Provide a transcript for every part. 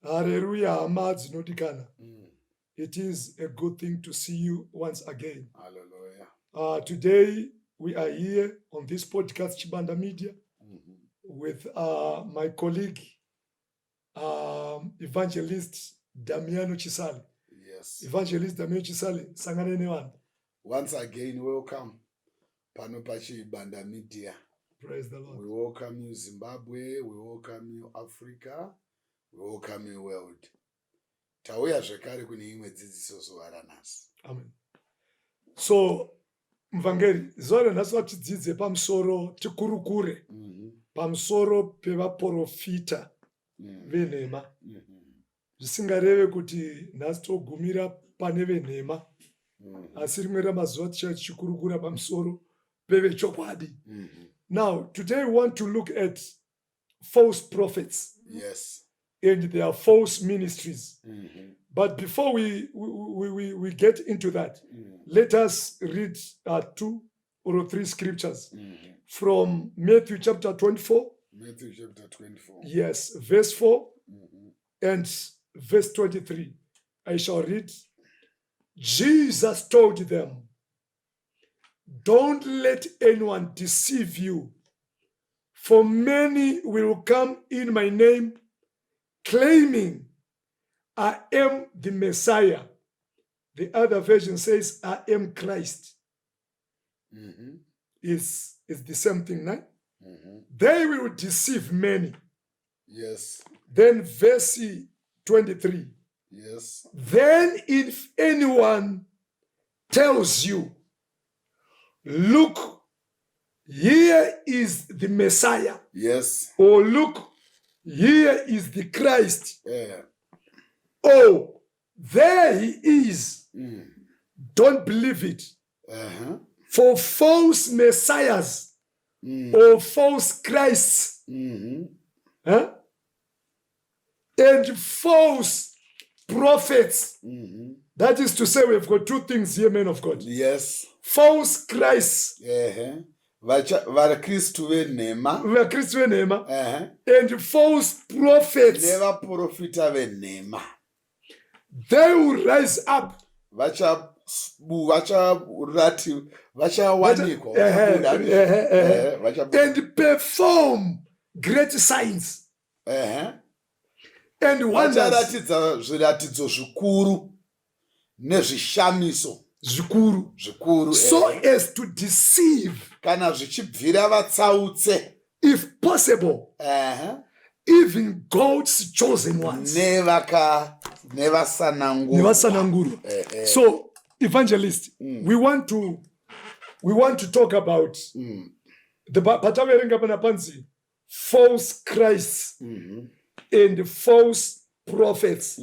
Hallelujah, hama dzinodikana. It is a good thing to see you once again. Hallelujah. Today we are here on this podcast, Chibanda Media, with my colleague, Evangelist Damiano Chisale. Evangelist Damiano Chisale, sangana nevanhu. Once again, welcome. Pano paChibanda Media. Praise the Lord. We welcome you, Zimbabwe. We welcome you, Africa. We welcome you, world. Tauya zvekare kune imwe dzidziso zuva ranhasi. Amen. So, muvhangeri, zuva ranhasi vatidzidze pamusoro, tikurukure pamusoro pevaprofita venhema. Zvisingareve kuti nhasi togumira pane venhema, asi rimwe ramazuva tichava tichikurukura pamusoro pevechokwadi. Now, today we want to look at false prophets and their false ministries. But before we get into that, let us read two or three scriptures from Matthew chapter 24, Matthew chapter 24. Yes, verse 4 and verse 23. I shall read. Jesus told them, "Don't let anyone deceive you, for many will come in my name, claiming, 'I am the Messiah.'" The other version says, "I am Christ." Is the same thing, right? "They will deceive many." Then verse 23. "Then if anyone tells you, 'Look, here is the Messiah,' or 'Look, here is the Christ,' or 'There he is,' don't believe it. For false messiahs or false Christs, huh, and false prophets." That is to say, we've got two things here, men of God. False Christs, Vakristu venhema. vaKristu venhema, and false prophets. Nevaprofita venhema. They will rise up Vacharati vachawanikwa, vachabuda. Ehe, ehe. Vachabuda. And perform great signs and wonders. Vacharatidza zviratidzo zvikuru nezvishamiso. Zvikuru. Zvikuru. So as to deceive, kana zvichibvira vatsautse, if possible, even God's chosen ones. Nevasanangurwa. Nevasanangurwa. So, Evangelist, we want to talk about the pataverenga pana panzi false Christs and false prophets.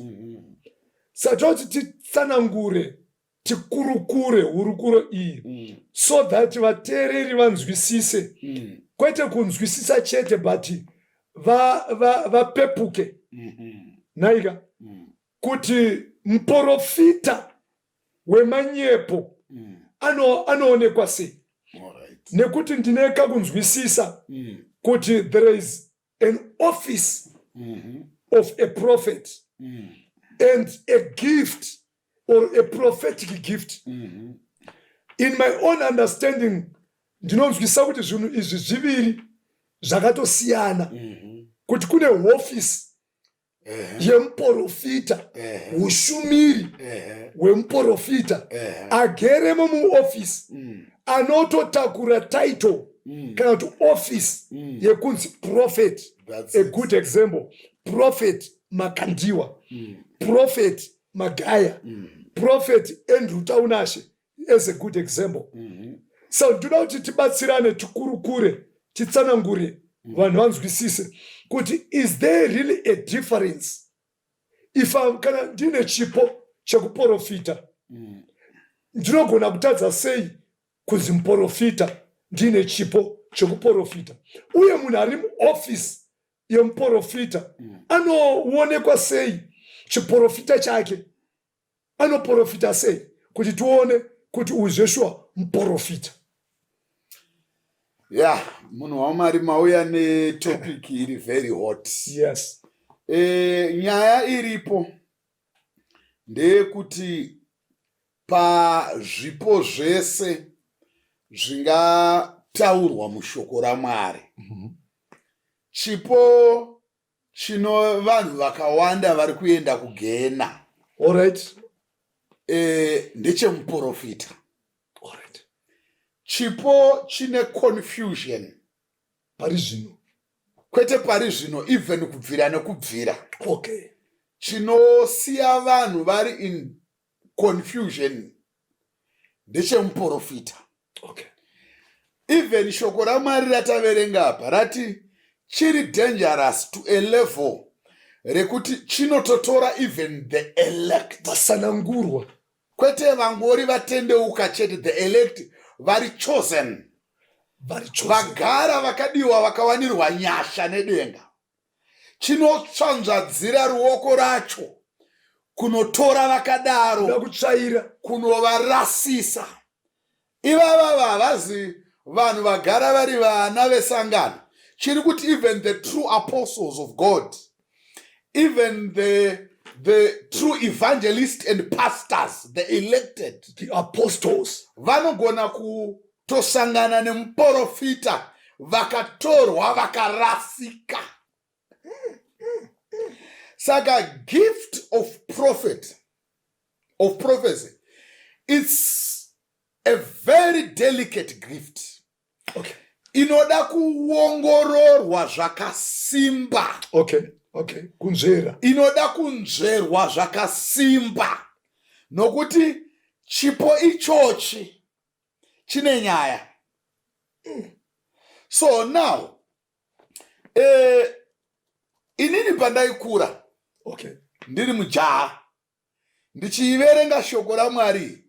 Saka kuti titsanangure, tikurukure hurukuro iyi so that vateereri vanzwisise, kwete kunzwisisa chete, but vapepuke naika kuti muprofita wemanyepo anoonekwa sei, nekuti ndine kakunzwisisa kuti there is an office of a prophet and a gift or a prophetic gift. In my own understanding, ndinonzwisisa kuti zvinhu izvi zviviri zvakatosiyana, kuti kune hofisi yemuprofita, ushumiri hwemuprofita ageremo muofisi, anototakura title kana kuti office yekunzi prophet. That's A it. good example, Prophet Makandiwa, Prophet Magaya, Prophet Andrew Taunashe, as a good example. So ndinoda kuti tibatsirane, tikurukure, titsanangure, vanhu vanzwisise kuti is there really a difference if kana ndine chipo chekuprofita, ndinogona kutadza sei kunzi muprofita ndine chipo chekuprofita? Uye munhu ari muofisi yemuprofita anoonekwa sei? Chiprofita chake, anoprofita sei kuti tione kuti uyu zveshuwa muprofita? Ya, munhu waMwari, mauya netopic iri very hot. Nyaya iripo ndeyekuti pazvipo zvese zvingataurwa mushoko raMwari, chipo chino vanhu vakawanda vari kuenda kugehena ndechemuprofita. Chipo chine confusion pari zvino. Kwete pari zvino, even kubvira nekubvira. Chinosiya vanhu vari in confusion ndechemuprofita. Even shoko raMwari rataverenga apa rati chiri dangerous to a level rekuti chinototora even the elect. Vasanangurwa. Kwete vangori vatendeuka chete, the elect vari chosen. Vari chosen. Vagara vakadiwa, vakawanirwa nyasha nedenga. Chinotsvanzvadzira ruoko racho kunotora vakadaro, Kuda kutsvaira, kunovarasisa. Ivava havazi vanhu vagara vari vana vesangano. Chiri kuti even the true apostles of God, even the true evangelists and pastors, the elected, the apostles, vanogona kutosangana nemuprofita vakatorwa vakarasika. Saka gift of prophet, of prophecy, it's a very delicate gift. Inoda kuongororwa zvakasimba. Okay, kunzvera. Inoda kunzverwa zvakasimba, nokuti chipo ichochi chine nyaya. So now, inini pandaikura, ndiri mujaha ndichiverenga shoko raMwari,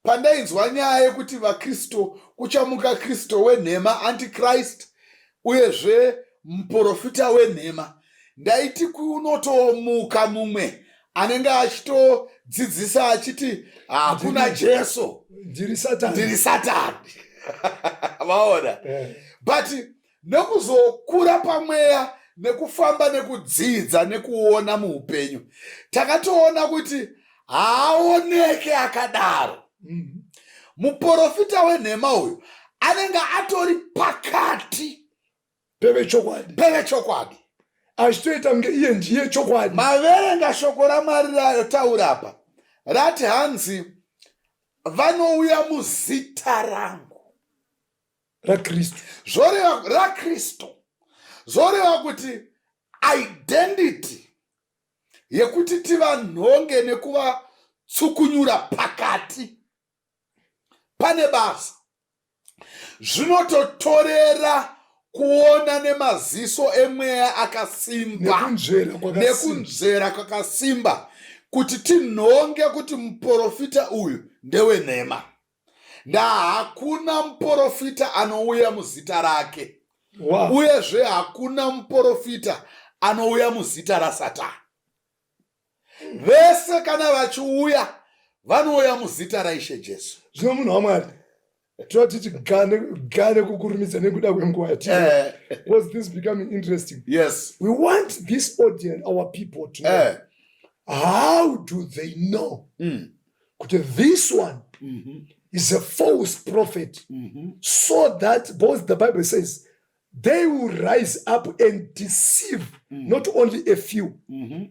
pandainzwa nyaya yekuti vaKristu, kuchamuka Kristu wenhema, antichrist, uyezve muprofita wenhema, ndaiti kunotomuka mumwe anenge achitodzidzisa achiti hakuna Jesu, ndiri Satani, ndiri Satani, vaona? But nekuzokura pamweya, nekufamba, nekudzidza, nekuona muupenyu, takatoona kuti haaoneke akadaro. Muprofita wenhema uyu anenge atori pakati pevechokwadi, pevechokwadi, achitoita kunge iye ndiye chokwadi. Maverenga shoko raMwari rataura apa, rati hanzi vanouya muzita rangu, raKristu. Zvoreva raKristu, zvoreva kuti identity yekuti tivanhonge nekuvatsukunyura pakati pane basa. Zvinototorera kuona nemaziso emweya akasimba, nekunzvera kwakasimba, nekunzvera kwakasimba kuti tinhonge kuti muprofita uyu ndewenhema. Ndahakuna muprofita anouya muzita rake, uyezve hakuna muprofita anouya muzita raSatani. Vese kana vachiuya, vanouya muzita raIshe Jesu. Zvino munhu waMwari, toda titi gane gane kukurumidza nekuda kwenguva yatiri, was this becoming interesting. We want this audience, our people, to know how do they know kuti this one is a false prophet, so that both the Bible says they will rise up and deceive not only a few,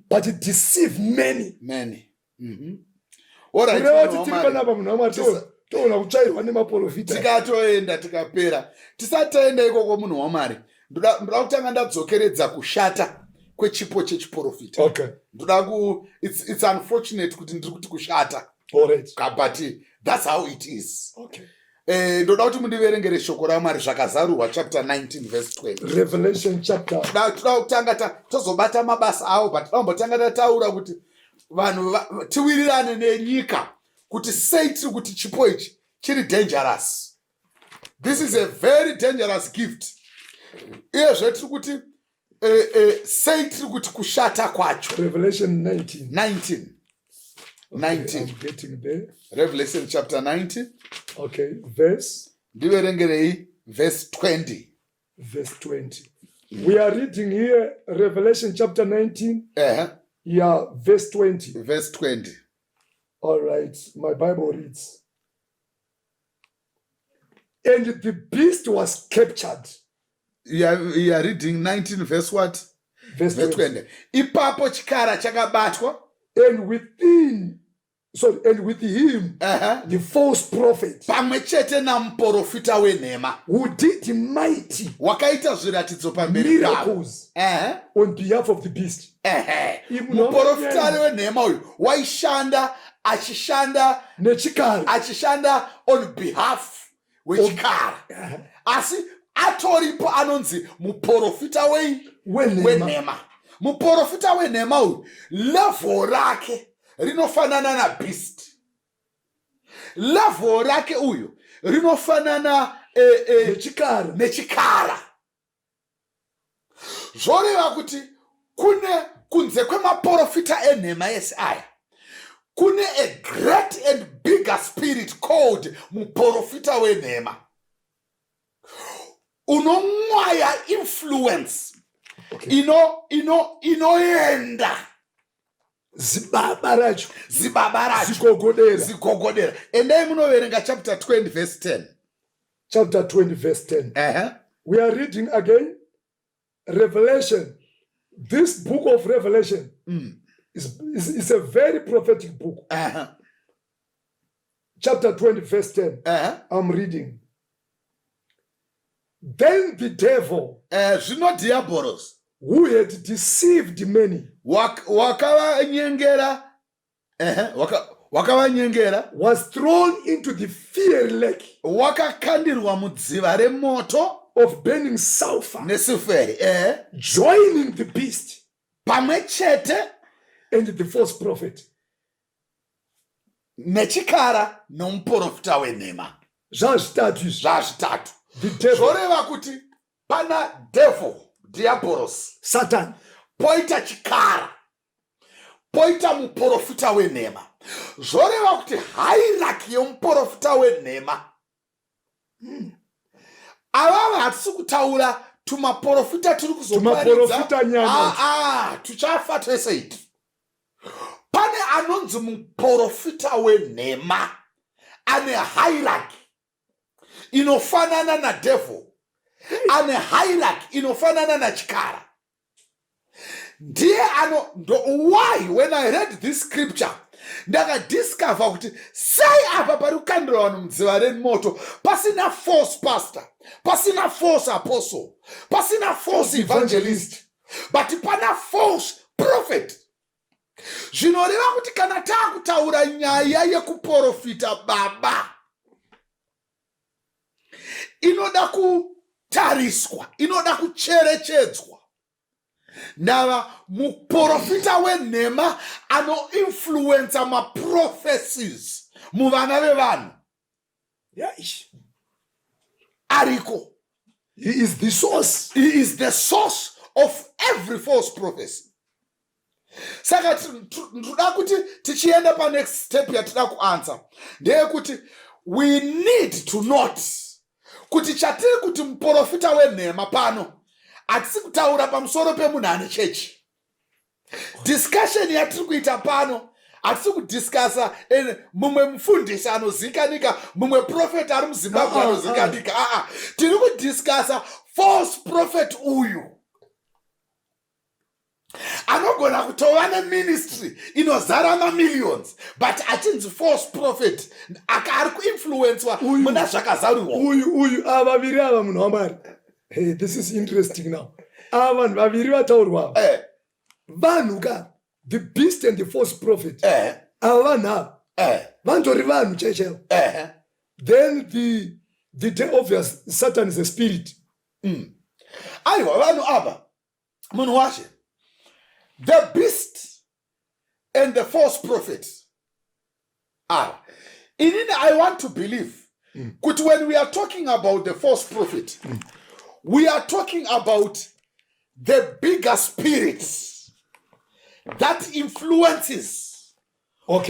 but deceive many. Many. Alright, Kureva munhu kuti tiri waMwari. panapa, munhu waMwari, toona kutsvairwa nemaprofita. Tikatoenda tikapera. Tisati taenda ikoko, munhu waMwari, ndoda kutanga ndadzokeredza kushata kwechipo chechiprofita. Ndoda ku it's unfortunate kuti ndiri kuti kushata, but that's how it is. Ndoda kuti mundiverengere shoko raMwari, Zvakazarurwa chapter 19 verse 20. Revelation chapter Toda kutanga tozobata mabasa avo, but toda kumbotanga tataura kuti vanhu tiwirirane nenyika kuti sei tiri kuti chipo ichi chiri dangerous. This is a very dangerous gift. Uyezve tiri kuti sei tiri kuti kushata kwacho. Revelation 19. 19. Okay, 19. I'm getting there. Revelation chapter 19. Okay, verse Ndiverengerei verse 20. Verse 20. We are reading here Revelation chapter 19, yeah, verse 20. Verse 20. All right, my Bible reads: "And the beast was captured." You are reading 19 verse what? Verse Verse 20. 20. Ipapo chikara chakabatwa. And within, sorry, and with him the false prophet Pamwe chete namuprofita wenhema who did mighty wakaita zviratidzo pamberi pavo miracles on behalf of the beast. Muprofita wenhema uyu waishanda, achishanda Nechikara. Achishanda on behalf wechikara, asi atoripo anonzi muprofita wei? Wenhema. Wenhema. Muprofita wenhema uyu, level rake rinofanana nabeast. Level rake uyu rinofanana nechikara. Nechikara. Zvoreva kuti kune, kunze kwemaprofita enhema ese aya, kune a great and bigger spirit called muprofita wenhema unomwaya influence inoenda Zibaba racho. Zibaba racho. Zigogodera. Zigogodera. Endai munoverenga chapter 20 verse 10. Chapter 20 verse 10. We are reading again Revelation. This book of Revelation is a very prophetic book. Chapter 20 verse 10. I'm reading: "Then the devil Zvino diabolos who had deceived many wakavanyengera, wakavanyengera was thrown into the fiery lake wakakandirwa mudziva remoto of burning sulfur, nesuferi, joining the beast pamwe chete and the false prophet." Nechikara nomuprofita wenhema. Zvazvitatu izvi. Zvazvitatu. The devil. Zvoreva kuti pana devil, diabolos, Satan, poita chikara, poita muprofita wenhema. Zvoreva kuti hierarchy yemuprofita wenhema, avava hatisi kutaura tumaprofita turi kuzoparidza. Tumaprofita nyana. Ah, ah, tuchafa twese itu. Pane anonzi muprofita wenhema ane hierarchy inofanana nadevil, ane hierarchy inofanana nachikara. Ndiye ano ndo why when I read this scripture, ndakadiscover kuti sei apa pari kukandirwa vanhu mudziva remoto pasina false pastor, pasina false apostle, pasina false evangelist, but pana false prophet. Zvinoreva kuti kana taakutaura nyaya yekuprofita, baba, inoda kutariswa, inoda kucherechedzwa. Ndava muprofita wenhema anoinfluensa maprophecies muvana vevanhu ariko. He is the source. He is the source of every false prophecy. Saka ndoda kuti tichienda panext step yatida kuanswer ndeyekuti we need to note kuti chatiri kuti muprofita wenhema pano, hatisi kutaura pamusoro pemunhu ane chechi. Discussion yatiri kuita pano, hatisi kudiscussa mumwe mufundisi anozikanwa, mumwe prophet ari muZimbabwe anozikanwa. Aa, tiri kudiscussa false prophet uyu anogona kutova neministry inozara mamillions, but achinzi false prophet, ari kuinfluenswa Uyu. muna Zvakazarurwa. Uyu ava vaviri ava, munhu waMwari, hey, this is interesting now. Ava vanhu vaviri vataurwa ava, vanhu ka, the beast and the false prophet, ava vanhu ava vantori vanhu chaivo chaivo. Then the day, obvious, Satan is a spirit. Aiwa, vanhu ava, munhu washe, the beast and the false prophet ava, inini I want to believe kuti when we are talking about the false prophet, we are talking about the bigger spirit that influences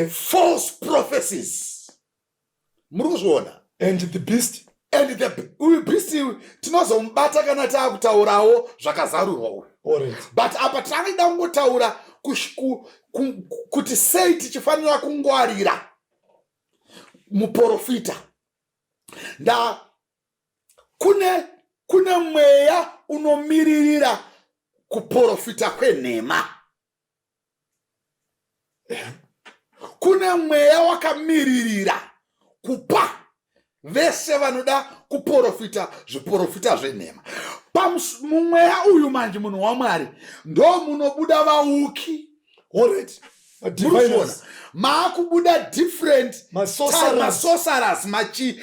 false prophecies. Muri kuzviona? And the beast? And the uyu beast tinozomubata kana taakutaurawo zvakazarurwa uyu. But apa tangida kungotaura kuti sei tichifanira kungwarira muprofita. Nda kune mweya unomiririra kuprofita kwenhema. Kune mweya wakamiririra kupa vese vanoda kuprofita zviprofita zvenhema. Mumweya uyu manje, munhu waMwari, ndo munobuda vauki. Murikuona maakubuda different masorcerers, machi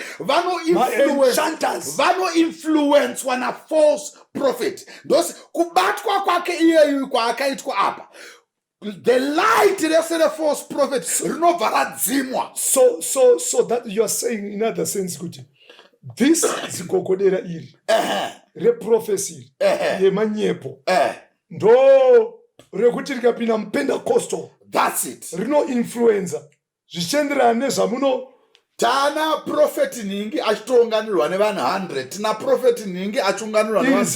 vanoinfluenswa nafalse prophet. Ndosi kubatwa kwake iyeyu kwaakaitwa apa, the light rese refalse prophet rinobva radzimwa. So that you are saying, in other sense, kuti this zigogodera iri reprophecy iri yemanyepo, ndo rekuti rikapinda muPentecostal, That's it. rinoinfluenza zvichienderana nezvamuno. Tana prophet nhingi achitounganirwa nevanhu 100, tina prophet nhingi achiunganirwa nevanhu,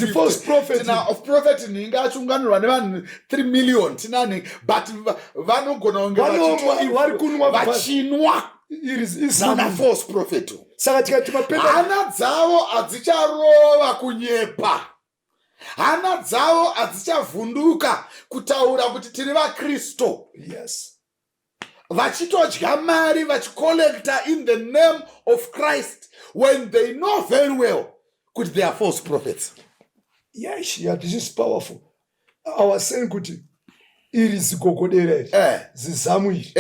tina prophet nhingi achiunganirwa nevanhu 3 million, tina nhingi, but vanogona kunge vachinwa muna false prophet. Saka tikati hana dzavo hadzicharova kunyepa, hana dzavo hadzichavhunduka kutaura kuti tiri vaKristu, vachitodya mari, vachicollecta in the name of Christ, when they know very well kuti they are false prophets. Yes, yeah, this is powerful. I was saying kuti iri zigogodera iri, zizamu iri,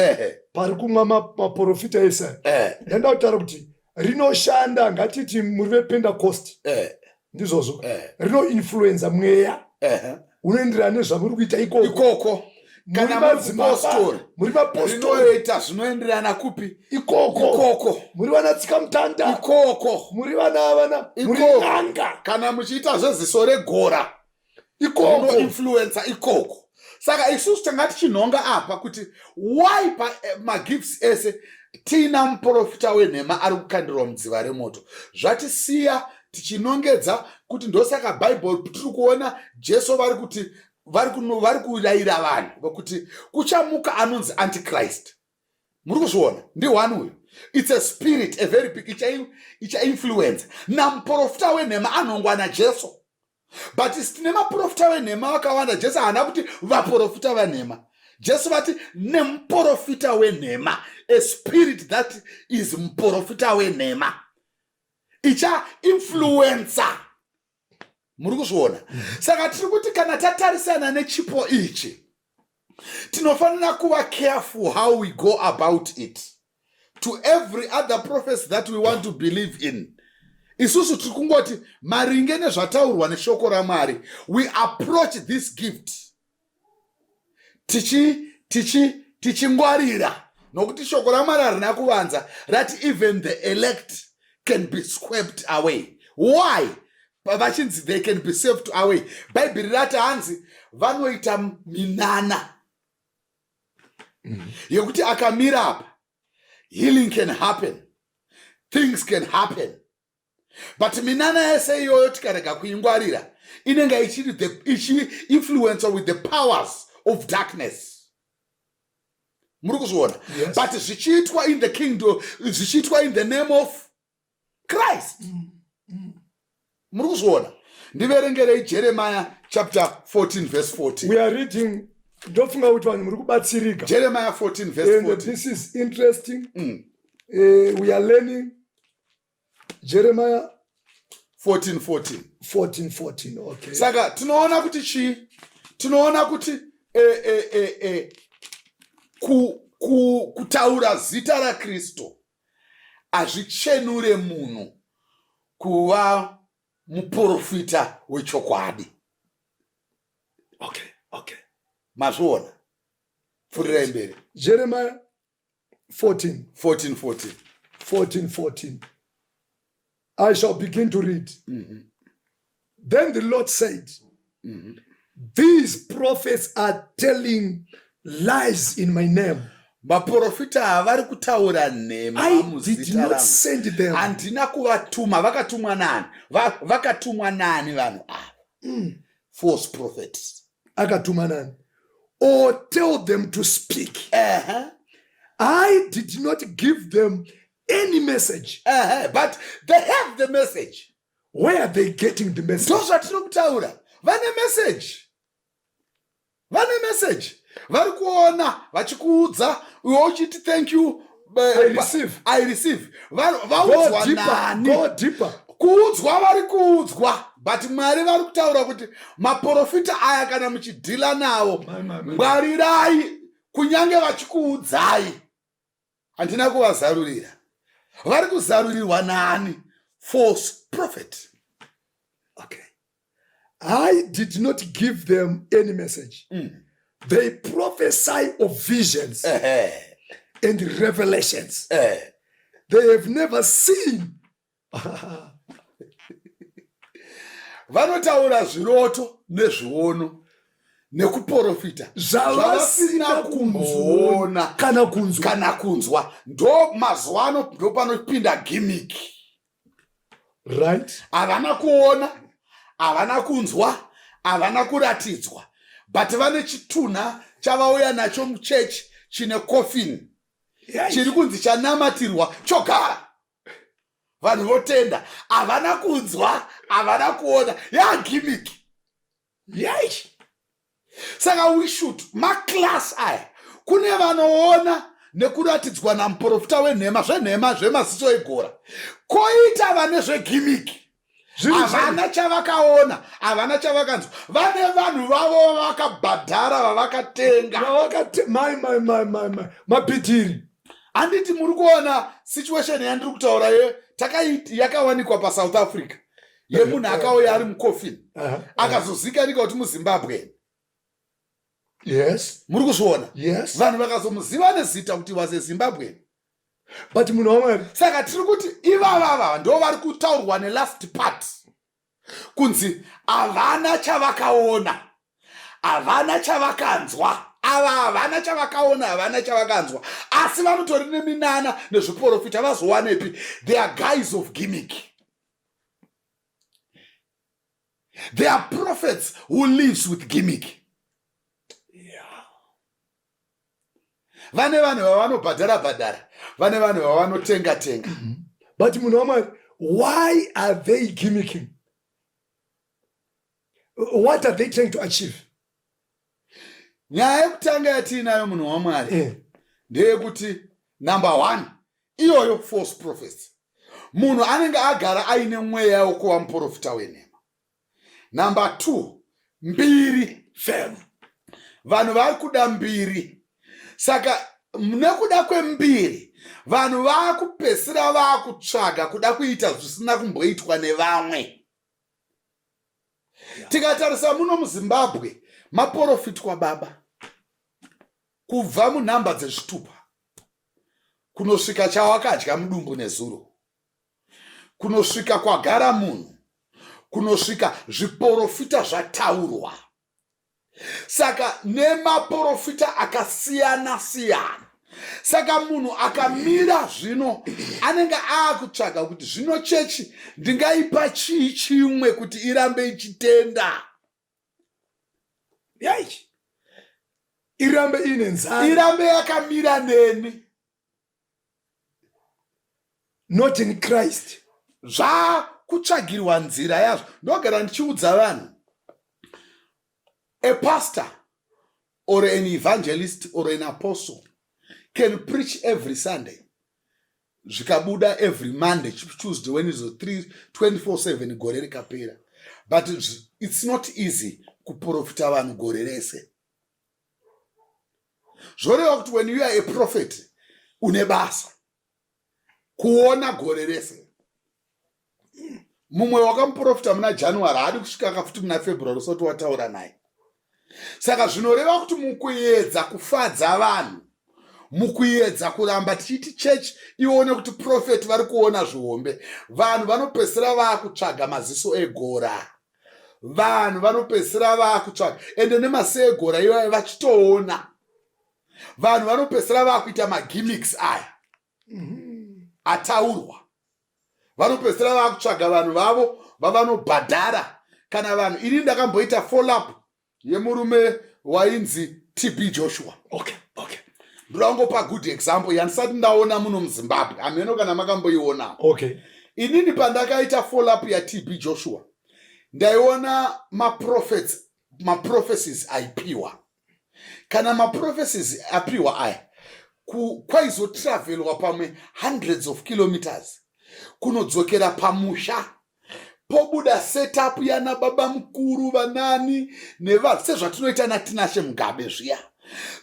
pari kumwa maprofita ese, ndanda kutaura kuti rinoshanda. Ngatiti muri vePentecost, ndizvozvo, rinoinfluenza mweya unoenderana nezvamuri kuita ikoko. Ikoko kana muri muri mapostori, rinoita zvinoenderana kupi? Ikoko. Ikoko. Muri vana tsikamutanda, Ikoko. muri vana vana muri Ikoko. n'anga, Kana muchiita zveziso regora, ikoko. Rinoinfluenza ikoko. Saka isusu tanga tichinhonga apa kuti why pamagifts ese tiina muprofita wenhema ari kukandirwa mudziva remoto. Zvatisiya tichinongedza kuti ndosaka Bhaibheri tiri kuona Jesu vari kuti vari kurayira vanhu kuti kuchamuka anonzi Antichrist. Muri kuzviona? Ndi1 uyu. It's a spirit, a very big, ichainfluenza namuprofita wenhema anhongwa naJesu. But tine maprofita venhema vakawanda. Jesu haana kuti vaprofita venhema. Jesu vati nemuprofita wenhema, a spirit that is muprofita wenhema ichainfluenza. Muri kuzviona? Saka tiri kuti kana tatarisana nechipo ichi, tinofanira kuva careful how we go about it. To every other prophecy that we want to believe in, isusu tiri kungoti maringe nezvataurwa neshoko raMwari, we approach this gift tichingwarira, nokuti shoko raMwari harina kuvanza rati even the elect can be swept away. Why vachinzi they can be swept away? Bhaibheri rati hanzi vanoita minana yekuti akamira apa, healing can happen, things can happen. But minana yese iyoyo, tikarega kuingwarira, inenge ichiri ichiinfluencer with the powers of darkness. Muri kuzviona? Yes. But zvichiitwa in the kingdom, zvichiitwa in the name of Christ. Muri kuzviona? Ndiverengerei Jeremiah chapter 14 verse 14. We are reading. Ndofunga kuti vanhu muri kubatsirika. Jeremiah 14 verse And 14. this is interesting. We are learning Jeremiah 14 14. 14 14, okay. Saka tinoona kuti chii? Tinoona kuti kutaura zita raKristu hazvichenure munhu kuva muprofita wechokwadi. Mazviona? Pfuurirai mberi. Jeremiah 14. 14 14. 14 14. I shall begin to read. Then the Lord said, "These prophets are telling lies in my name." Maprofita ava vari kutaura nhema muzita rangu. Handina kuvatuma. Vakatumwa nani? Vakatumwa nani vanhu ava? False prophets. Akatuma nani? Or tell them to speak. I did not give them any message. But they have the message. Where are they getting the message? Ndozvatiri kutaura. Vane message. Vane message. Vari kuona vachikuudza iwe uchiti thank you. I receive. I receive. Vaudzwa nani? Go deeper. Kuudzwa vari kuudzwa, but Mwari vari kutaura kuti maprofita aya kana muchidhila nawo ngwarirai, kunyange vachikuudzai handina kuvazarurira. Vari kuzarurirwa nani? False prophet. Okay. I did not give them any message. They prophesy of visions and revelations. They have never seen. Vanotaura zviroto nezviono nekuprofita zvavasina kumboona kana kunzwa. Kana kunzwa. Ndo mazuva ano ndo panopinda gimmick. Right. Havana kuona, havana kunzwa, havana kuratidzwa, but vane chitunha chavauya nacho muchechi chine coffin chiri kunzi chanamatirwa chogara. Vanhu votenda, havana kunzwa, havana kuona, yagimmick. Saka we should maclass aya kune vanoona nekuratidzwa namuprofita wenhema, zvenhema zvemaziso egora, koita vane zvegimmick. Havana chavakaona, havana chavakanzwa. Vane vanhu vavo vavakabhadhara, vavakatenga. Mapitiri. Handiti muri kuona situation yandiri kutaura yakawanikwa paSouth Africa yemunhu akauya ari mucoffin akazozikanwa kuti muZimbabwe. Yes. Muri kuzviona? Yes. Vanhu vakazomuziva nezita kuti was Zimbabwe. But munhu waMwari. Saka tiri kuti ivavava ndo vari kutaurwa nelast part kunzi havana chavakaona, havana chavakanzwa. Ava havana chavakaona, havana chavakanzwa, asi vanotori neminana nezviprofita. Vazowanepi? They are guys of gimmick. They are prophets who lives with gimmick. Vane vanhu vavanobhadhara bhadhara, vane vanhu vavanotenga tenga. But munhu waMwari, why are they gimmicking? What are they trying to achieve? Nyaya yekutanga yatiinayo, munhu waMwari, ndeyekuti number one iyoyo false prophets. Munhu anenge agara aine mweya wekuva muprofita wenhema. Number two, mbiri. Fame. Vanhu vari kuda mbiri, saka nekuda kwembiri vanhu vaakupedzisira vaakutsvaga kuda kuita zvisina kumboitwa nevamwe. Tikatarisa muno muZimbabwe, maprofitwa baba kubva munhamba dzezvitupa kunosvika chawakadya mudumbu nezuro, kunosvika kwagara munhu, kunosvika zviprofita zvataurwa. Saka nemaprofita akasiyana siyana. Saka munhu akamira zvino anenge aakutsvaga kuti zvino chechi ndingaipa chii chimwe kuti irambe ichitenda. Yai, irambe iine nzara, irambe yakamira neni. Not in Christ. Zvakutsvagirwa nzira yazvo. Ndogara ndichiudza vanhu, a pastor or an evangelist or an apostle can preach every Sunday, zvikabuda every Monday, Tuesday, Wednesday, 3 24/7 gore rikapera, but it's not easy kuprofita vanhu gore rese. Zvoreva kuti when you are a prophet, une basa kuona gore rese. Mumwe wakamuprofita muna January haadi kusvika kafuti muna February usati wataura naye. Saka zvinoreva kuti mukuedza kufadza vanhu, mukuedza kuramba tichiti chechi ione kuti prophet vari kuona zvihombe, vanhu vanopedzisira vaakutsvaga maziso egora. Vanhu vanopedzisira vaakutsvaga ende nemaziso egora iwayo vachitoona. Vanhu vanopedzisira vakuita magimmicks aya ataurwa. Vanopedzisira vakutsvaga vanhu vavo vavanobhadhara kana vanhu. Ini ndakamboita follow up yemurume wainzi TB Joshua. Ndoda kungopa good example yandisati ndaona muno muZimbabwe, hameno kana makamboionawo. Inini pandakaita follow up yaTB Joshua, ndaiona maprophets, maprophecies aipiwa. Kana maprophecies apiwa aya, kwaizotravelwa pamwe hundreds of kilometers kunodzokera pamusha, pobuda setup yana baba mukuru, vanani nevanhu, sezvatinoita naTinashe Mugabe zviya,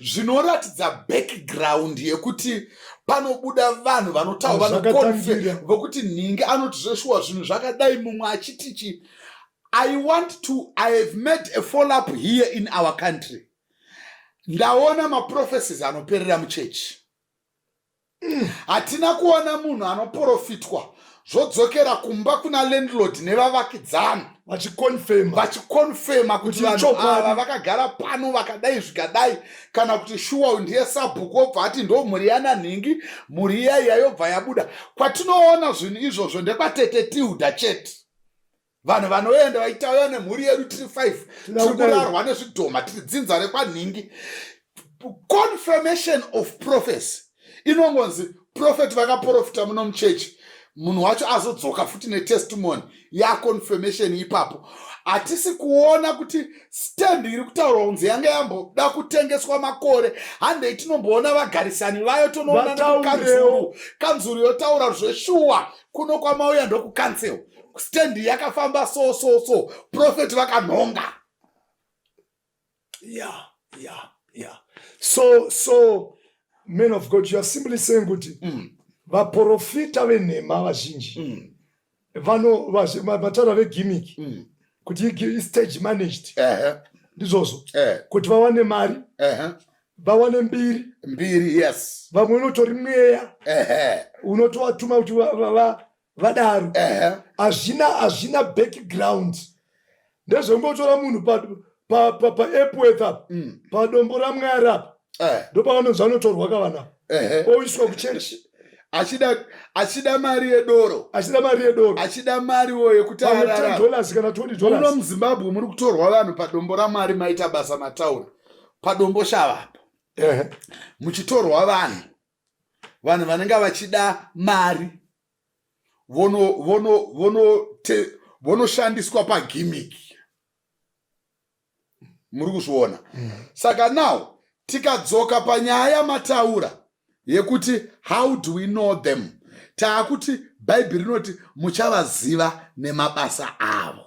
zvinoratidza background yekuti panobuda vanhu vanotaura, Zvakatangira. vokuti nhingi anoti zveshuwa zvinhu zvakadai, mumwe achiti chi. I have made a follow up here in our country. Ndaona maprophecies anoperera muchechi. Hatina kuona munhu anoprofitwa zvodzokera kumba kuna landlord nevavakidzani vachiconfirma vachiconfirma kuti Kuti vanhu ichokwadi. ava vakagara pano vakadai zvikadai, kana kuti shuwa ndiye sabhuku, wobva ati ndo mhuri yana nhingi, mhuri iya iya yobva yabuda. Kwatinoona zvinhu izvozvo ndekwaTete Tilda chete. Vanhu vanoenda vachitauya nemhuri yedu tiri 5, Tinoda tiri kudai. kurarwa nezvidhoma, tiri dzinza rekwanhingi. Confirmation of prophecy inongonzi prophet vakaprofita muno muchechi, munhu wacho azodzoka futi netestimony yaconfirmation ipapo. Hatisi kuona kuti stand iri kutaurwa kunzi yanga yamboda kutengeswa makore, handei tinomboona vagarisani vayo, tonoona Vataurewo. nekukanzuru, kanzuru yotaura zveshuwa, kuno kwamauya ndokucouncil, stand yakafamba so so so, prophet vakanhonga. Yeah. So man of God, you are simply saying kuti vaprofita venhema vazhinji vano vataura vegimmick kuti istage managed. Ndizvozvo, kuti vawane mari, vawane mbiri. Mbiri, yes. Vamwe unotori mweya unotovatuma kuti vadaro. Hazvina background, ndezvengotora munhu paEpworth apa, padombo raMwari apa, ndopavanonzi vanotorwa kavana, oiswa kuchechi. Achida mari yedoro. Achida mari yedoro. Achida mariwo yekuti pamwe 10 ararama. dollars kana 20 Muno dollars. muZimbabwe muri kutorwa vanhu padombo raMwari, maita basa mataura padombo shavapa, muchitorwa vanhu, vanhu vanenge vachida mari vonoshandiswa pagimmick. Muri kuzviona? Saka now tikadzoka panyaya yamataura yekuti how do we know them, taakuti Bhaibheri rinoti muchavaziva nemabasa avo.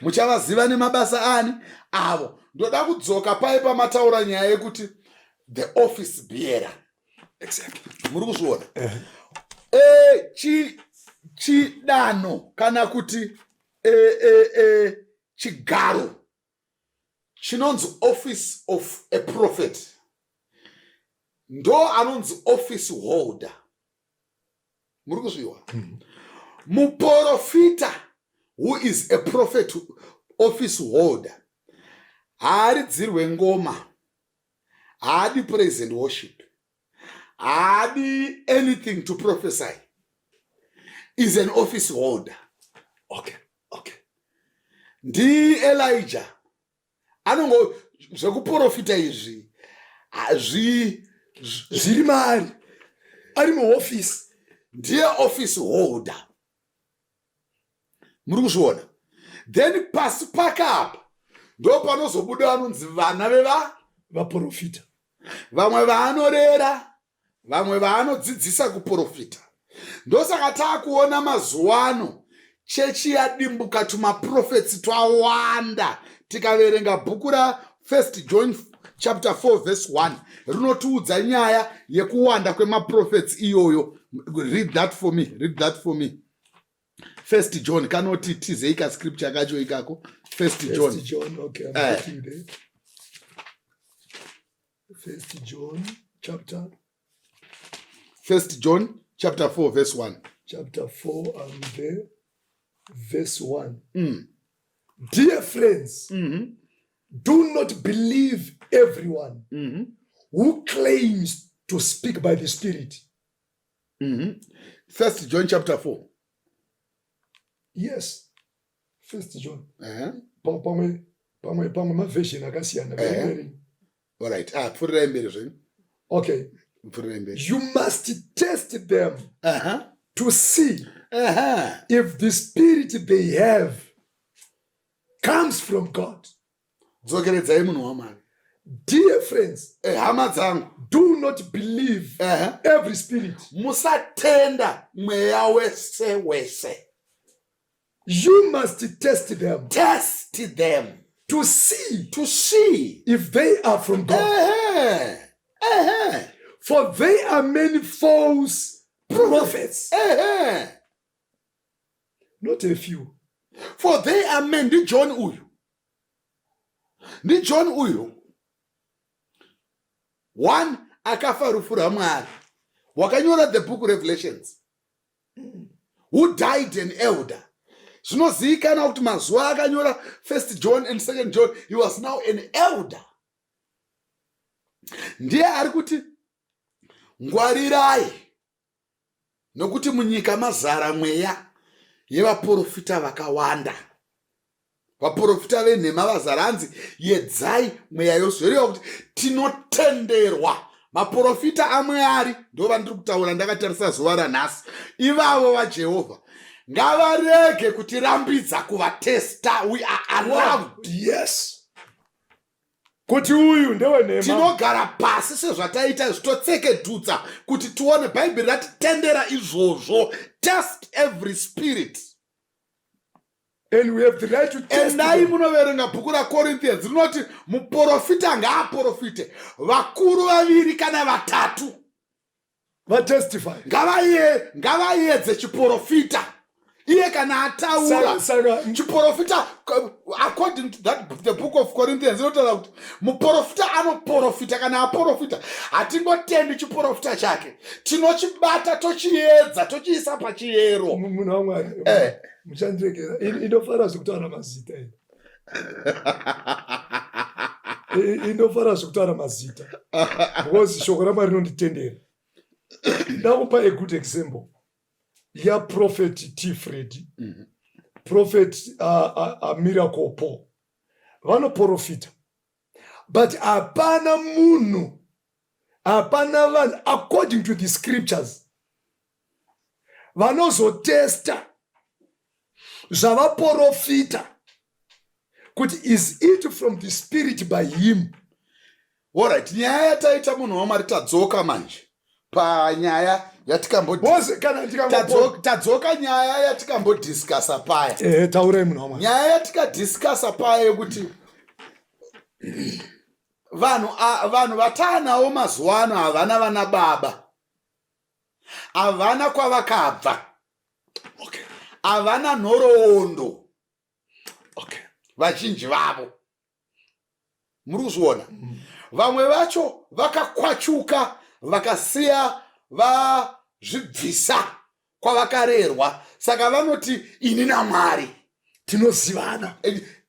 Muchavaziva nemabasa ani? Avo. Ndoda kudzoka pai pamataura nyaya yekuti the office bearer. Muri kuzviona? Chidano kana kuti chigaro chinonzi office of a prophet, ndo anonzi office holder. Muri kuzviwa? Muprofita who is a prophet office holder haaridzirwe ngoma, haadi praise and worship, haadi anything to prophesy, is an office holder. NdiElijah anongo zvekuprofita izvi hazvi Zviri maari, ari muhofisi. Ndiye office holder. Muri kuzviona? Then pasi pake apa ndo panozobuda vanonzi vana veva vaprofita. Vamwe vaanorera, vamwe vaanodzidzisa kuprofita. Ndosaka taakuona mazuva ano chechi yadimbuka, tumaprophets twawanda. Tikaverenga bhuku raFirst John chapter 4 verse 1, rinotiudza nyaya yekuwanda kwemaprophets iyoyo. Read that for me, read that for me. First John kanoti tizei kascripture kacho ikako, First John. First John, okay, I'm getting there. First John chapter First John chapter 4 verse 1. Chapter 4, I'm there, verse 1. Dear friends, do not believe everyone who claims to speak by the Spirit. First John chapter 4. Yes, First John. Pamwe maversion akasiyana. Alright, ah, pfuurirai mberi zvenyu. Okay. Pfuurirai mberi. You must test them to see if the spirit they have comes from God. Dzokeredzai, munhu waMwari. Dear friends, Hama dzangu, do not believe every spirit. Musatenda mweya wese wese. You must test them Test them to see to see if they are from God. Ehe. Ehe. For there are many false prophets, Ehe. not a few. For they are men. NdiJohn uyu, ndiJohn uyu one akafa rufu rwaMwari, wakanyora the book Revelations, who died an elder. Zvinozivikanwa kuti mazuva akanyora First John and Second John, he was now an elder. Ndiye ari kuti ngwarirai, nokuti munyika mazara mweya yevaprofita vakawanda, vaprofita venhema vazara. Hanzi yedzai mweya yose. Zvoreva kuti tinotenderwa maprofita aMwari, ndo vandiri kutaura ndakatarisa zuva ranhasi. Ivavo vaJehovha ngavarege kutirambidza kuvatesta. We are allowed. Yes, kuti uyu ndewenhema. Tinogara pasi sezvataita izvi, totsekedhudza kuti tione. Bhaibheri ratitendera izvozvo: test every spirit. And we have the right to test Endai them. munoverenga bhuku raCorinthians, rinoti muprofita ngaaprofite, vakuru vaviri kana vatatu vatestify. Ngavaedze chiprofita iye kana ataura. Saka Chiprofita, according to that, the book of Corinthians inotaura kuti muprofita anoprofita, kana aprofita hatingotendi chiprofita chake, tinochibata, tochiedza, tochiisa pachiyero. Munhu waMwari, muchandiregera, indofara zvekutaura mazita ini. Indofara zvekutaura mazita because shoko raMwari rinonditendera. Ndakupa a good example yaProphet T Freddy, Prophet Miracle Paul. Vanoprofita, but hapana munhu, hapana vanhu, according to the scriptures, vanozotesta zvavaprofita kuti is it from the spirit by him. Alright, nyaya yataita, munhu waMwari, tadzoka manje panyaya yatikambo Because kana ndikango Tadzoka nyaya yatikambodiscussa paya. Taurai, munhu waMwari. Nyaya yatikadiscussa paya yekuti vanhu vataanawo mazuva ano havana vana baba, havana kwavakabva, havana nhoroondo. Vazhinji vavo, muri kuzviona, vamwe vacho vakakwachuka, vakasiya vazvibvisa kwavakarerwa, saka vanoti ini naMwari tinozivana.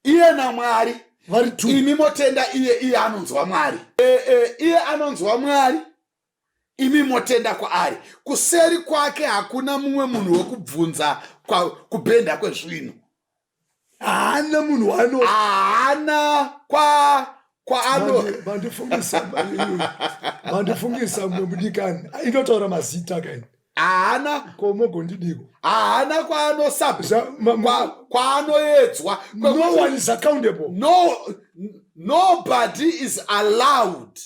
Iye naMwari vari two. Imi motenda iye, iye anonzwa Mwari. Iye anonzwa Mwari, imi motenda kwaari. Kuseri kwake hakuna mumwe munhu wekubvunza kubhenda kwezvinhu. Haana munhu waano Haana kwa kwaano Mandifungisa mumwe mudikani, inotaura mazita kaini. Haana. Komogondidiko. Haana kwaanosub kwaanoedzwa. No one is accountable. No, nobody is allowed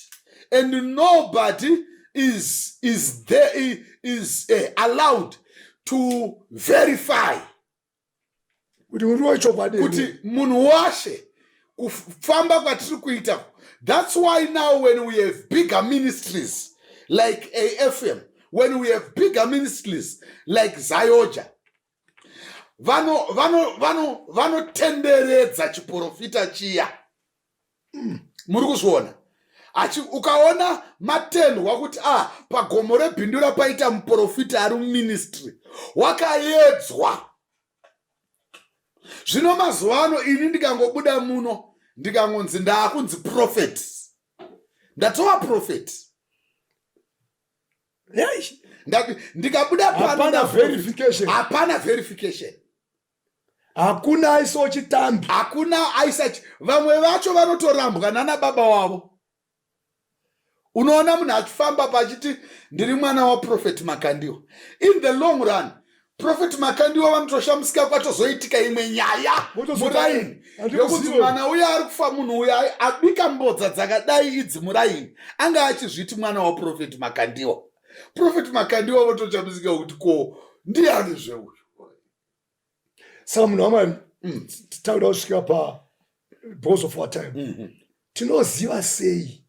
and nobody is there is allowed to verify kuti uri wechokwadi. Kuti munhu washe kufamba kwatiri kuita. That's why now when we have bigger ministries like AFM, when we have bigger ministries like ZAOGA, vanotenderedza chiprofita chiya. Muri kuzviona? Achi ukaona matendwa kuti ah, pagomo reBindura paita muprofita ari muministry, wakaedzwa. Zvino mazuva ano ini ndikangobuda muno, ndikangonzi ndaakunzi prophet. Ndatova prophet. Ndikabuda pano, verification. Hapana verification. Hakuna aisawo chitambi. Hakuna aisa. Vamwe vacho vanotorambwa nana baba wavo. Unoona munhu achifamba pachiti, "Ndiri mwana waProphet Makandiwa." In the long run, Prophet Makandiwa vanotoshamisika, kwatozoitika imwe nyaya muraini yokuti mwana uyo ari kufa. Munhu uyo abika mbodza dzakadai idzi muraini anga achizviti mwana waProphet Makandiwa. Prophet Makandiwa votoshamisika kuti, "Ko ndiani zveuyu?" Saka munhu waMwari, tauda kusvika pa, because of our time, tinoziva sei?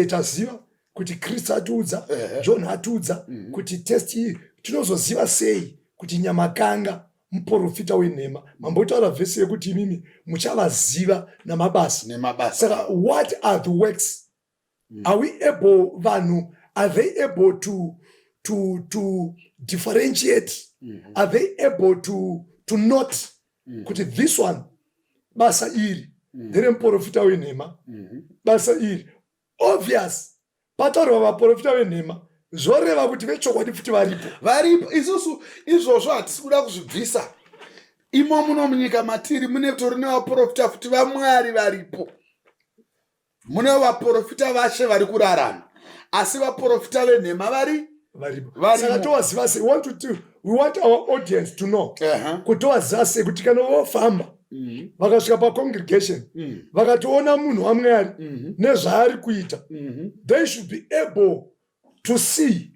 Taziva kuti Kristu atiudza, John atiudza kuti test iyi. Tinozoziva sei kuti Nyamakanga muprofita wenhema? Mambotaura vhesi yekuti imimi muchavaziva namabasa. Nemabasa. Saka what are the works? Are we able, vanhu, are they able to differentiate? Are they able to note kuti this one, basa iri nderemuprofita wenhema, basa iri? Obvious, pataurwa vaprofita venhema, zvoreva kuti vechokwadi futi varipo. Varipo. Isusu izvozvo hatisi kuda kuzvibvisa. Imo muno munyika matiri mune tori nevaprofita futi vaMwari varipo. Mune vaprofita vashe vari kurarama, asi vaprofita venhema vari Varipo. Varimo. Saka tovaziva sei? We want our audience to know kuti tovaziva sei, kuti kana vofamba, vakasvika pacongregation, vakatoona munhu waMwari nezvaari kuita, they should be able to see,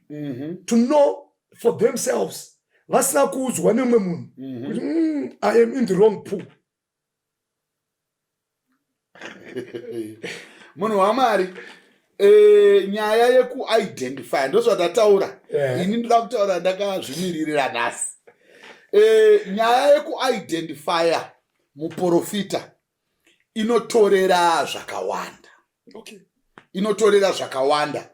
to know for themselves, vasina kuudzwa nemumwe munhu kuti, I am in the wrong pool." Munhu waMwari, nyaya yekuidentify ndozvatataura. Ini ndoda kutaura ndakazvimiririra nhasi. Nyaya yekuidentifya muprofita inotorera zvakawanda. Inotorera zvakawanda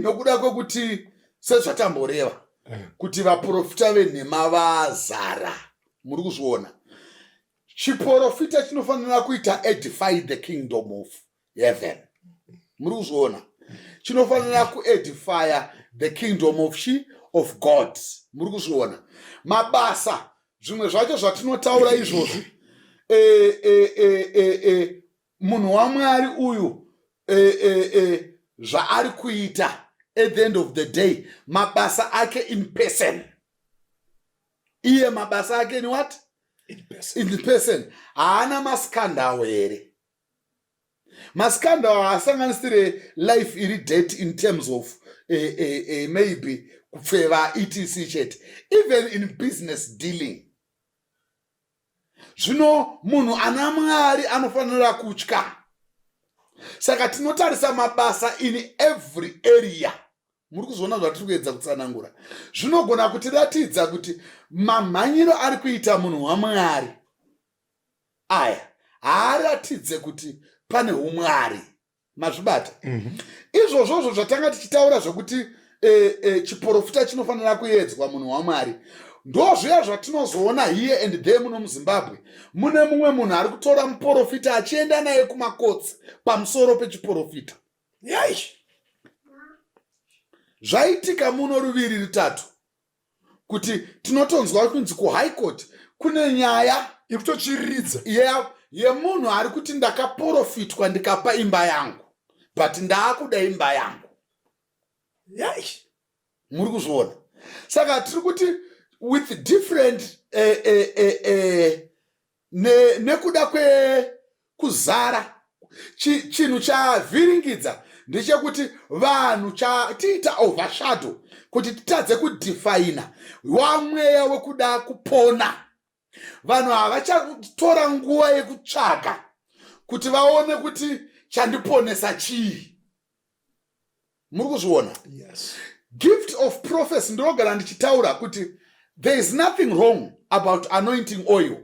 nokuda kwekuti, sezvatamboreva, kuti vaprofita venhema vazara. Muri kuzviona, chiprofita chinofanira kuita edify the kingdom of heaven. Muri kuzviona, chinofanira kuedifya the kingdom of God. Muri kuzviona mabasa, zvimwe zvacho zvatinotaura izvozvi, munhu waMwari uyu, zvaari kuita, at the end of the day, mabasa ake in person, iye mabasa ake ni what? In person. In person. Haana mascandal here? Mascandal haasanganisire life iri dirty in terms of maybe kupfeva, etc chete, even in business dealing. Zvino munhu ana Mwari anofanira kutya. Saka tinotarisa mabasa in every area. Muri kuzoona zvatiri kuedza kutsanangura zvinogona kutiratidza kuti mamhanyiro ari kuita munhu waMwari aya haaratidze kuti pane umwari. Mazvibata? Izvozvozvo zvatanga tichitaura zvokuti chiprofita chinofanira kuedzwa, munhu waMwari, ndo zviya zvatinozoona here and there. Muno muZimbabwe mune mumwe munhu ari kutora muprofita achienda naye kumacourts pamusoro pechiprofita. Yai. Zvaitika muno ruviri rutatu kuti tinotonzwa kunzi kuHigh Court kune nyaya ikutochiridza yemunhu ari kuti, "Ndakaprofitwa, ndikapa imba yangu, but ndaakuda imba yangu." Yai. Muri kuzviona? Saka tiri kuti with different nekuda kwekuzara, chinhu chavhiringidza ndechekuti vanhu chatiita overshadow kuti titadze kudefina wamweya wekuda kupona. Vanhu havachatora nguva yekutsvaga kuti vaone kuti chandiponesa chii. Muri kuzviona? Yes. Gift of prophecy, ndinogara ndichitaura kuti there is nothing wrong about anointing oil.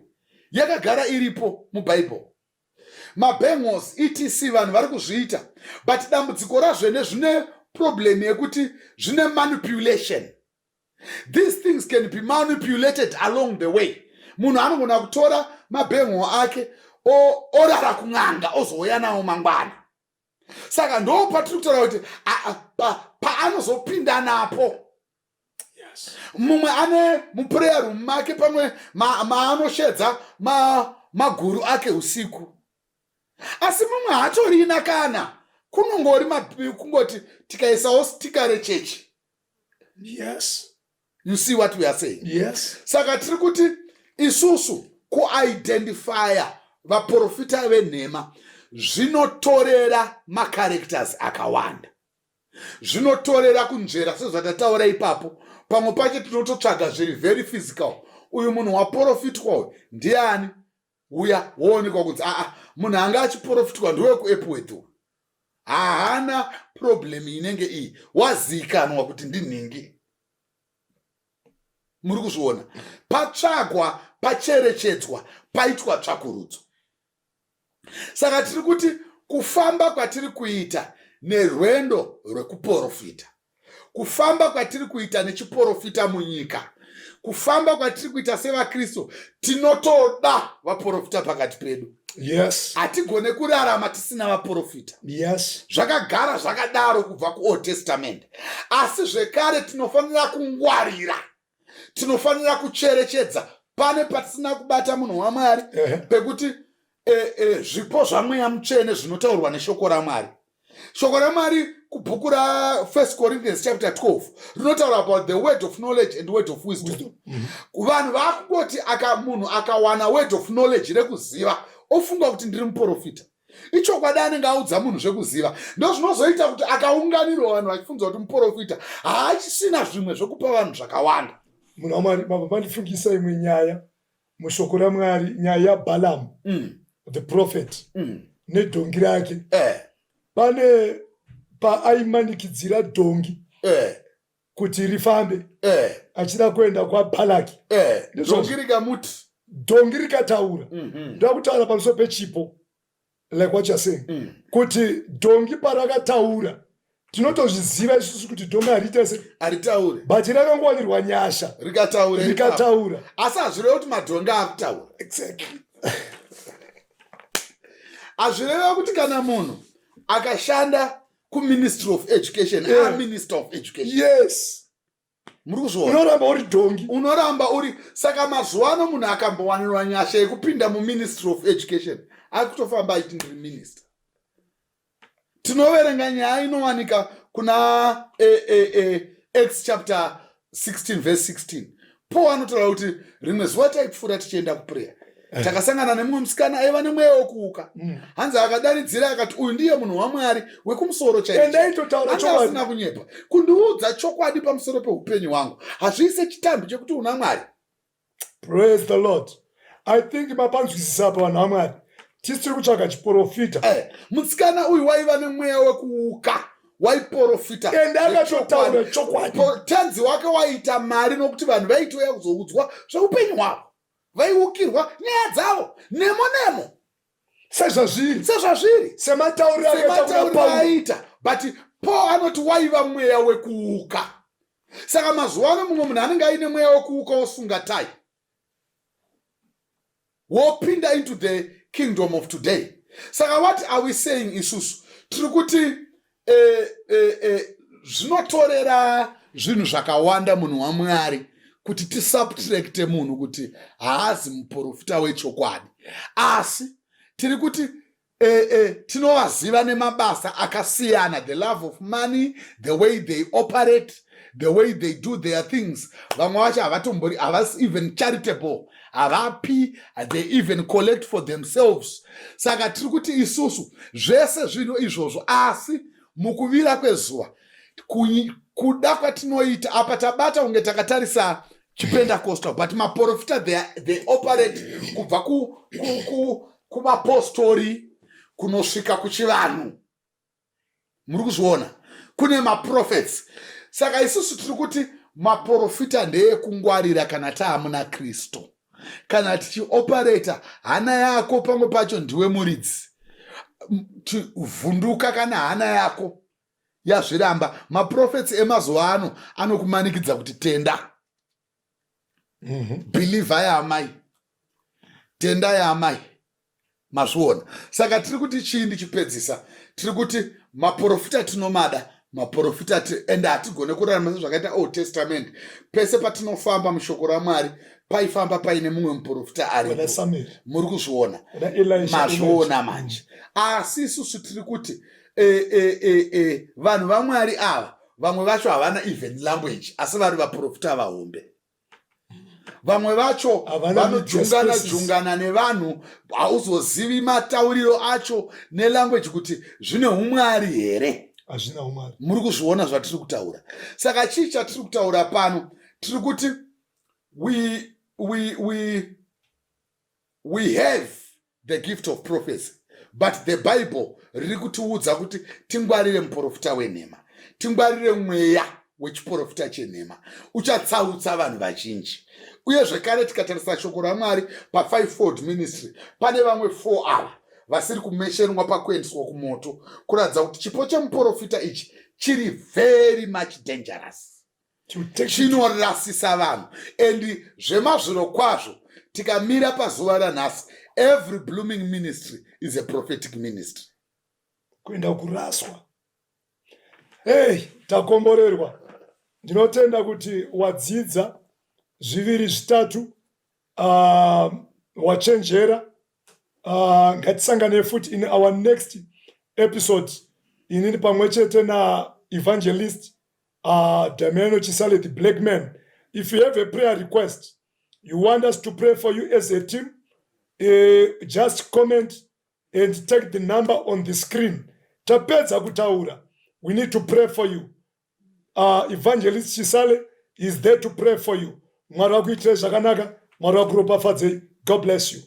Yakagara iripo muBhaibheri, mabangles, etc. Vanhu vari kuzviita, but dambudziko razvene zvine problem yekuti zvine manipulation. These things can be manipulated along the way. Munhu anogona kutora mabangle ake. Orara kun'anga, ozouya nawo mangwana. Saka ndo patiri kutaura kuti paanozopinda napo. Mumwe ane muprayer room make, pamwe maanoshedza maguru ake usiku, asi mumwe haatorina kana kunongori kungoti tikaisawo sticker rechechi. You see what we are saying? Yes. Saka tiri kuti isusu kuidentifya vaprofita venhema zvinotorera macharacters akawanda, zvinotorera kunzvera sezvatataura ipapo. Pamwe pacho tinototsvaga zviri very physical: uyu munhu waprofitwa uyu ndiani uya? Woonekwa kunzi aa, munhu anga achiprofitwa ndewekuEpworth, haana problem inenge iyi, wazivikanwa kuti ndinhingi. Muri kuzviona? Patsvagwa, pacherechedzwa, paitwa tsvakurudzo. Saka tiri kuti kufamba kwatiri kuita nerwendo rwekuprofita, kufamba kwatiri kuita nechiprofita munyika, kufamba kwatiri kuita sevakristu, tinotoda vaprofita pakati pedu. Hatigone kurarama tisina vaprofita. Zvakagara zvakadaro kubva kuOld Testament. Asi zvekare tinofanira kungwarira, tinofanira kucherechedza pane patisina kubata, munhu waMwari, pekuti zvipo zvaMweya Mutsvene zvinotaurwa neshoko raMwari. Shoko raMwari kubhuku raFirst Corinthians chapter 12 rinotaura about the word of knowledge and word of wisdom. Vanhu vaakungoti aka munhu akawana word of knowledge rekuziva, ofunga kuti ndiri muprofita. Ichokwadi anenge audza munhu zvekuziva. Ndo zvinozoita kuti akaunganirwa vanhu vachifunza kuti muprofita, haachisina zvimwe zvekupa vanhu zvakawanda. Munhu waMwari, baba, mandifungisa imwe nyaya mushoko raMwari, nyaya yaBhalamu, the prophet, nedhongi rake. Pane paaimanikidzira dhongi kuti rifambe achida kuenda kwaBhalaki. Dhongi rikamuti Dhongi rikataura. Ndoda kutaura pamusoro pechipo, like what you're saying, kuti dhongi parakataura, tinotozviziva isusu kuti dhongi hariite se Haritaure. But rakangowanirwa nyasha. Rikataura. Rikataura. Asi hazvirevi kuti madhongi akutaura. Hazvireva kuti kana munhu akashanda kuMinistry of Education, aMinister of Education. Muri kuzviona? Unoramba uri dhongi. Unoramba uri. Saka mazuva ano munhu akambowanirwa nyasha yekupinda muMinistry of Education, akutofamba achiti ndiri minister. Tinoverenga nyaya inowanika kuna Acts chapter 16 verse 16. Paul anotaura kuti rimwe zuva taipfuura tichienda kuprayer, takasangana nemumwe musikana aiva nemweya wekuuka. Hanzi akadanidzira akati, "Uyu ndiye munhu waMwari wekumusoro." Ende aitotaura Anga chokwadi. Asina kunyepa kundiudza chokwadi pamusoro peupenyu hwangu. Hazviise chitambi chekuti una Mwari. Praise the Lord. I think mapanzwisisa apa, vanhu vaMwari. Tisi tiri kutsvaga chiprofita. Musikana uyu waiva nemweya wekuuka, waiprofita. Ende akatotaura chokwadi. Tenzi wake waiita mari nokuti vanhu vaitouya kuzoudzwa zveupenyu hwavo, vaiukirwa nyaya dzavo nemo nemo. Sezvazviri. Sezvazviri. Sematauriro akaita kuna Sematauriro Pauro. Aita. But Paul anoti waiva mweya wekuuka. Saka mazuva ano mumwe munhu anenge aine mweya wekuuka, wosunga tai, wopinda into the kingdom of today. Saka what are we saying isusu? Tiri kuti zvinotorera zvinhu zvakawanda, munhu waMwari, kuti tisubtracte munhu kuti haazi muprofita wechokwadi. Asi tiri kuti tinovaziva nemabasa akasiyana, the love of money, the way they operate, the way they do their things. Vamwe vacho havatombori, havasi even charitable, havapi, they even collect for themselves. Saka tiri kuti isusu zvese zvinhu izvozvo, asi mukuvira kwezuva, kuda kwatinoita apa, tabata kunge takatarisa chiPentecostal, but maprofita they operate kubva kumapostori kunosvika kuchivanhu. Muri kuzviona? Kune maprophets. Saka isusu tiri kuti maprofita ndeyekungwarira kana taamuna Kristu, kana tichioperata. Hana yako pamwe pacho ndiwe muridzi. Vhunduka kana hana yako yazviramba. Maprophets emazuva ano anokumanikidza kuti tenda. Believer yaamai, tenda yaamai. Mazviona? Saka tiri kuti chii? Ndichipedzisa, tiri kuti maprofita tinomada maprofita, ende hatigone kurarama sezvakaita Old Testament. Pese patinofamba mushoko raMwari, paifamba paine mumwe muprofita aripo. Muri kuzviona? Mazviona manje? Asi isusu tiri kuti vanhu vaMwari ava, vamwe vacho havana even language, asi vari vaprofita vahombe. Vamwe vacho vanojungana jungana nevanhu, hauzozivi matauriro acho nelanguage kuti zvine umwari here. Hazvina umwari. Muri kuzviona zvatiri kutaura? Saka chii chatiri kutaura pano? Tiri kuti we have the gift of prophecy, but the Bible riri kutiudza kuti tingwarire muprofita wenhema, tingwarire mweya wechiprofita chenhema uchatsautsa vanhu vazhinji. Uye zvekare, tikatarisa shoko raMwari pafivefold ministry, pane vamwe four ava vasiri kumeshenwa pakuendeswa kumoto, kuratidza kuti chipo chemuprofita ichi chiri very much dangerous, chinorasisa vanhu. And zvemazviro kwazvo, tikamira pazuva ranhasi, every blooming ministry is a prophetic ministry. Kuenda kuraswa. Hei, takomborerwa. Ndinotenda kuti wadzidza zviviri zvitatu, wachenjera. Ngatisangane futi in our next episode, inini pamwe chete naEvangelist Damiano Chisale, the Black Man. If you have a prayer request you want us to pray for you as a team, just comment and take the number on the screen. Tapedza kutaura, we need to pray for you. Evangelist Chisale is there to pray for you. Mwari vakuitirei zvakanaka, Mwari vakuropafadzei. God bless you.